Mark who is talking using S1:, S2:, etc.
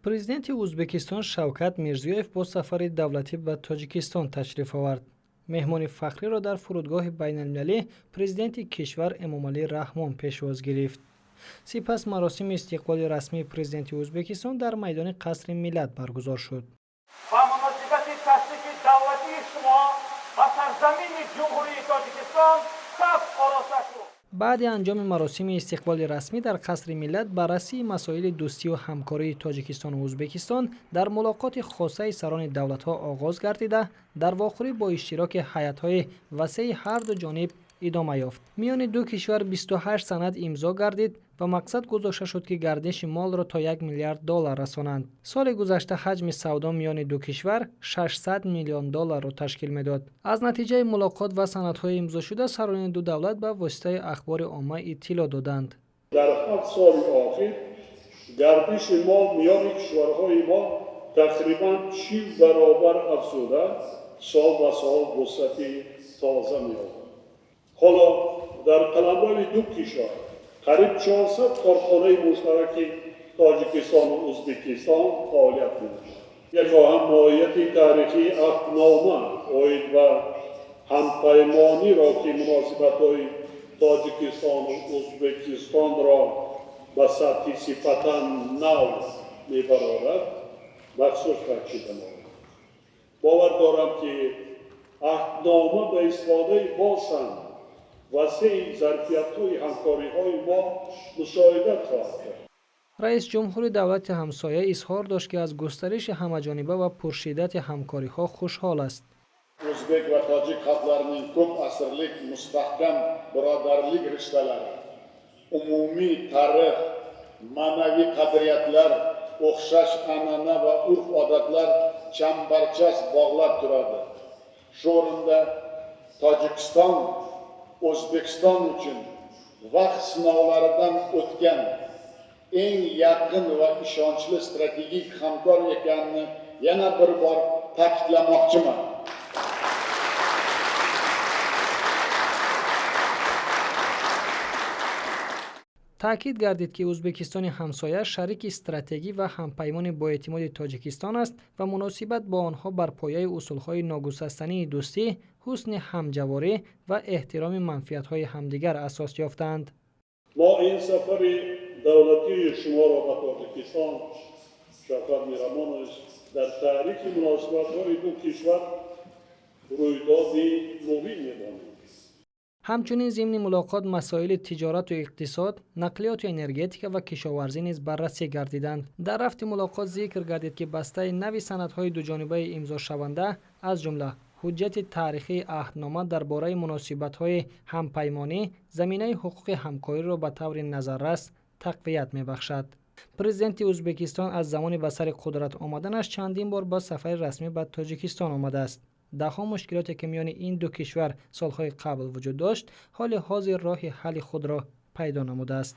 S1: Президенти Ӯзбекистон Шавкат Мирзиёев бо сафари давлатӣ ба Тоҷикистон ташриф овард. Меҳмони фахриро дар фурудгоҳи байналмилалӣ президенти кишвар Эмомалӣ Раҳмон пешвоз гирифт. Сипас маросими истиқболи расмии президенти Ӯзбекистон дар майдони Қасри Миллат баргузор шуд.
S2: Ба муносибати ташрифи давлатии шумо ба сарзамини Ҷумҳурии Тоҷикистон саф ороста шуд.
S1: Баъди анҷоми маросими истиқболи расмӣ дар Қасри Миллат, баррасии масоили дӯстию ҳамкории Тоҷикистону Ӯзбекистон дар мулоқоти хосаи сарони давлатҳо оғоз гардида, дар вохӯрӣ бо иштироки ҳайатҳои васеи ҳарду ҷониб идома ёфт. Миёни ду кишвар 28 санад имзо гардид ва мақсад гузошта шуд, ки гардиши молро то 1 миллиард доллар расонанд. Соли гузашта ҳаҷми савдо миёни ду кишвар 600 миллион долларро ташкил медод. Аз натиҷаи мулоқот ва санадҳои имзошуда сарони ду давлат ба воситаи ахбори омма иттилоъ доданд.
S3: Дар 7 соли охир гардиши мол миёни кишварҳои мо тақрибан 40 баробар афзуда, сол ба сол вусъати тоза меёбад. Ҳоло дар қаламрави ду кишвар қариб 400 корхонаи муштараки Тоҷикистону Ӯзбекистон фаъолият мекунад. Мехоҳам моҳияти таърихии аҳднома оид ба ҳампаймониро, ки муносибатҳои Тоҷикистону Ӯзбекистонро ба сатҳи сифатан нав мебарорад, махсус таъкид намоям. Бовар дорам, ки аҳднома ба истифодаи боз ҳам васеи зарфиятҳои ҳамкориҳои мо мусоидат хоҳад кард.
S1: Раис ҷумҳури давлати ҳамсоя изҳор дошт, ки аз густариши ҳамаҷониба ва пуршиддати ҳамкориҳо хушҳол аст.
S4: O'zbek va tojik xalqlarining ko'p asrlik mustahkam birodarlik rishtalari, umumiy tarix, ma'naviy qadriyatlar, o'xshash an'ana va urf-odatlar chambarchas bog'lab turadi. Shu o'rinda Tojikiston O'zbekiston uchun vaqt sinovlaridan o'tgan eng yaqin va ishonchli strategik hamkor ekanini yana bir bor ta'kidlamoqchiman.
S1: Таъкид гардид, ки Ӯзбекистони ҳамсоя шарики стратегӣ ва ҳампаймони боэътимоди Тоҷикистон аст ва муносибат бо онҳо бар пояи усулҳои ногусастании дӯстӣ, ҳусни ҳамҷаворӣ ва эҳтироми манфиатҳои ҳамдигар асос ёфтаанд.
S3: Мо ин сафари давлатии шуморо ба Тоҷикистон, Шавкат Миромонович, дар таърихи муносибатҳои ду кишвар рӯйдоди муҳим медонем.
S1: Ҳамчунин зимни мулоқот масоили тиҷорату иқтисод, нақлиёту энергетика ва кишоварзӣ низ баррасӣ гардиданд. Дар рафти мулоқот зикр гардид, ки бастаи нави санадҳои дуҷонибаи имзошаванда, аз ҷумла ҳуҷҷати таърихии аҳднома дар бораи муносибатҳои ҳампаймонӣ, заминаи ҳуқуқи ҳамкориро ба таври назаррас тақвият мебахшад. Президенти Ӯзбекистон аз замони ба сари қудрат омаданаш чандин бор ба сафари расмӣ ба Тоҷикистон омадааст. Даҳҳо мушкилоте, ки миёни ин ду кишвар солҳои қабл вуҷуд дошт, ҳоли ҳозир роҳи ҳалли худро пайдо намудааст.